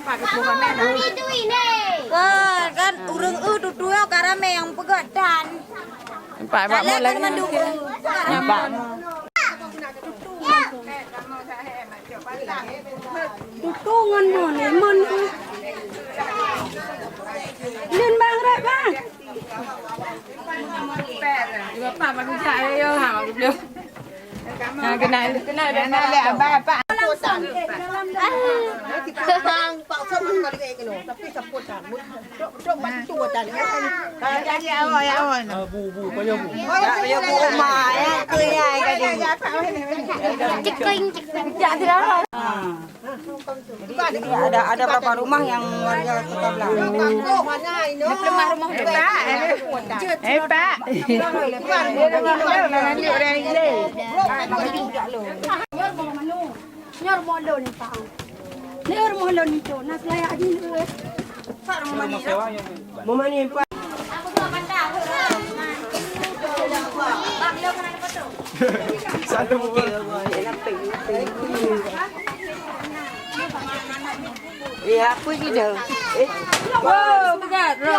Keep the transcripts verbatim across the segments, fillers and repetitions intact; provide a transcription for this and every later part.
Kan, kan ureueng eu tutu nyoe ka ramé nyang peugöt dan. Nampak, nampak. Lé kan mandum. Nampak. Tutu ngon mon, mon. Lôn bang rot, bang. Bapak baru jak, ayo, ha, baru belum. Ha, kenal, kenal, kenal. Kenal, abang, abang. Pak Som pun balik ke kena, tapi siapa tahu. Dok, dok bantu tadi. Jadi awak, ya, awak. Ah, bu, bu, payah bu. Payah bu, Uma, ya, tu ya, tadi. Ceking, ceking. Jadi ada, ada berapa rumah yang warga kita belah? Berapa rumah tu, Pak? Eh, Pak. Lanjut, lanjut. Nyoe rumoh lôn nyoe, Pak. Nyoe rumoh lôn nyoe, na seulayak jih nyoe. Pak rumoh mani. Rumoh mani, Pak. Satu buah. Eh, apa je dah? Eh. Wow, peugah, bro.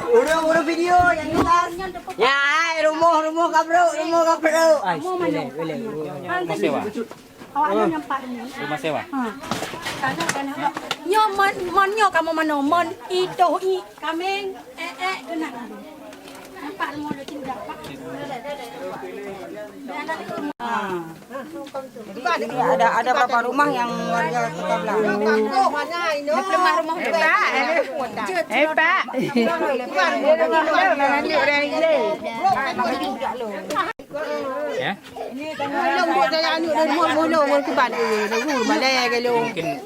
Ureueng, ureueng video nyang jelas. Ya, ai, rumoh, rumoh kabrok, rumoh kabrok. Ai, boleh, boleh. Rumah sewa. Awak nyoe nyang pat ni. Rumah sewa. Ha. Tanah, tanah. Nyoe mon, mon nyoe kamoe manoe, mon itoh i kameng, eh, eh, keunan. Nampak rumoh dia tinggal, Pak. Ha. Jadi, ada, ada berapa rumah yang warga kita belah? Dua puluh lima rumah. Eh, Pak. Eh, Pak. Ya. Mungkin, eh,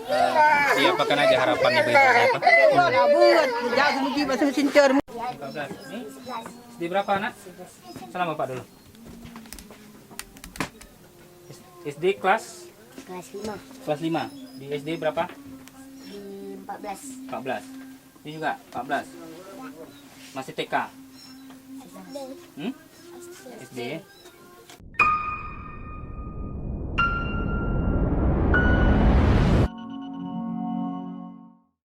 diapakan aja harapan ibu-ibu apa? Empat belas. Ini S D berapa, Nak? Salam Bapak dulu. S D kelas? Kelas lima. Kelas lima. Di S D berapa? Di empat belas. Empat belas. Ini juga empat belas. Masih T K? S D. Hmm? S D.